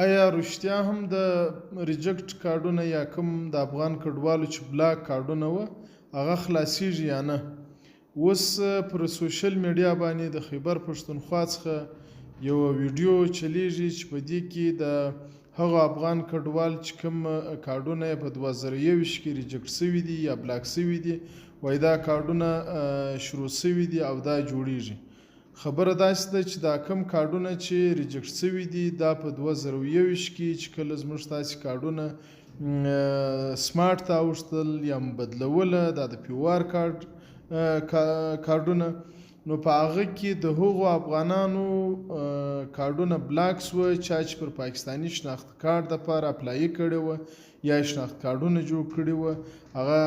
ایا رښتیا هم د ریجکټ کارډونه یا کوم د افغان کډوالو چې بلاک کارډونه وه هغه خلاصیږي یا نه؟ اوس پر سوشل میډیا باندې د خیبر پښتونخوا څخه یوه ویډیو چلیږي چې په دې کې د هغو افغان کډوال چې کوم کارډونه یې په 2021 کې ریجکټ شوي دي یا بلاک شوي دي، وایي دا کارډونه شروع شوي دي او دا جوړیږي. خبره داسې ده چې دا کوم کارډونه چې ریجکټ شوي دي، دا په 2021 کې چې کله زموږ تاسې کارډونه سمارټ ته اوښتل یا مو بدلوله، دا د پیوار کارډ کارډونه، نو په هغه کې د هغو افغانانو کارډونه بلاک شوه چا چې پر پاکستاني شناخت کارډ دپاره اپلایي کړې وه یا یې شناخت کارډونه جوړ کړي وه، هغه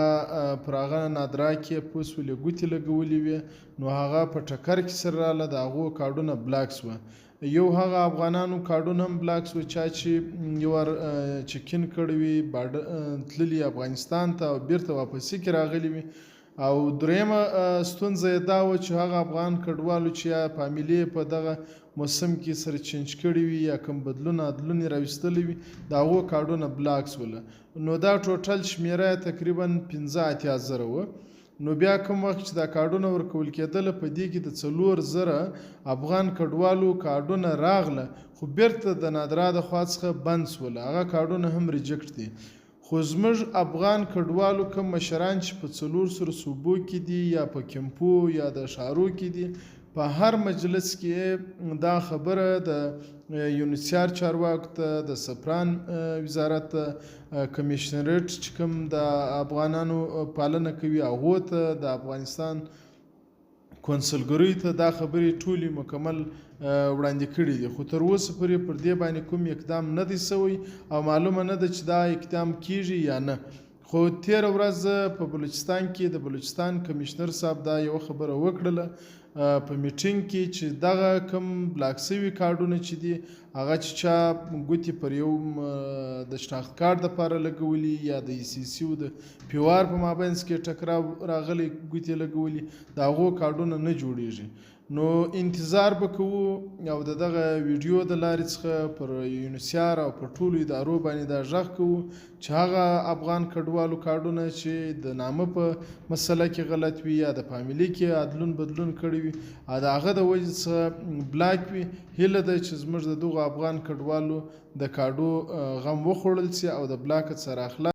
پر هغه نادرا کې یې پوسولې ګوتې لګولې وې، نو هغه په ټکر کې سره راله، د هغو کارډونه بلاک شوه. یو هغه افغانانو کارډونه هم بلاک شوه چا چې یو وار چکین کړی وي، باډر تللي افغانستان ته او بیرته واپسي کې راغلي وي. او درېیمه ستونزه یې دا وه چې هغه افغان کډوالو چې یا فامیلې په دغه موسم کې سره چینج کړي وي یا کوم بدلون ادلون یې راوستلی وي، د هغو کارډونه بلاک شول. نو دا ټوټل شمېره یې تقریبا 85,000 وه. نو بیا کوم وخت چې دا کارډونه ورکول کېدله، په دې کې د 4000 افغان کډوالو کارډونه راغله، خو بیرته د نادرا د خوا څخه بند شول، هغه کارډونه هم ریجکټ دي. خو زموږ افغان کډوالو کوم مشران چې په څلور سره صوبو کې دي یا په کمپو یا د ښارو کې دي، په هر مجلس کې دا خبره د یونیسیار چارواکو ته، د سفران وزارت ته، کمیشنریټ چې کوم د افغانانو پالنه کوي هغو ته، د افغانستان کونسلګریو ته دا خبرې ټولې مکمل وړاندې کړې دي، خو تر اوسه پورې پر دې باندې کوم اقدام نه دی شوی او معلومه نه ده چې دا اقدام کیږي یا نه. خو تېره ورځ په بلوچستان کې د بلوچستان کمشنر صاحب دا یوه خبره وکړله په میټینګ کې چې دغه کوم بلاک شوي کارډونه چې دي، هغه چې چا ګوتې پر یو د شناخت کارت دپاره لګولي یا د ای سي سي او د پیوار په مابینځ کې ټکراو راغلی ګوتې لګولي، د هغو کارډونه نه جوړیږي. نو انتظار به کوو او د دغه ویډیو د لارې څخه پر یونیسیار او پر ټولو ادارو باندې دا غږ کوو چې هغه افغان کډوالو کارډونه چې د نامه په مسله کې غلط وي یا د فامیلي کې ادلون بدلون کړی وي او د هغه د وجې څخه بلاک وي، هیله ده چې زموږ د دغو افغان کډوالو د کارډو غم وخوړل شي او د بلاکه څخه راخلاص.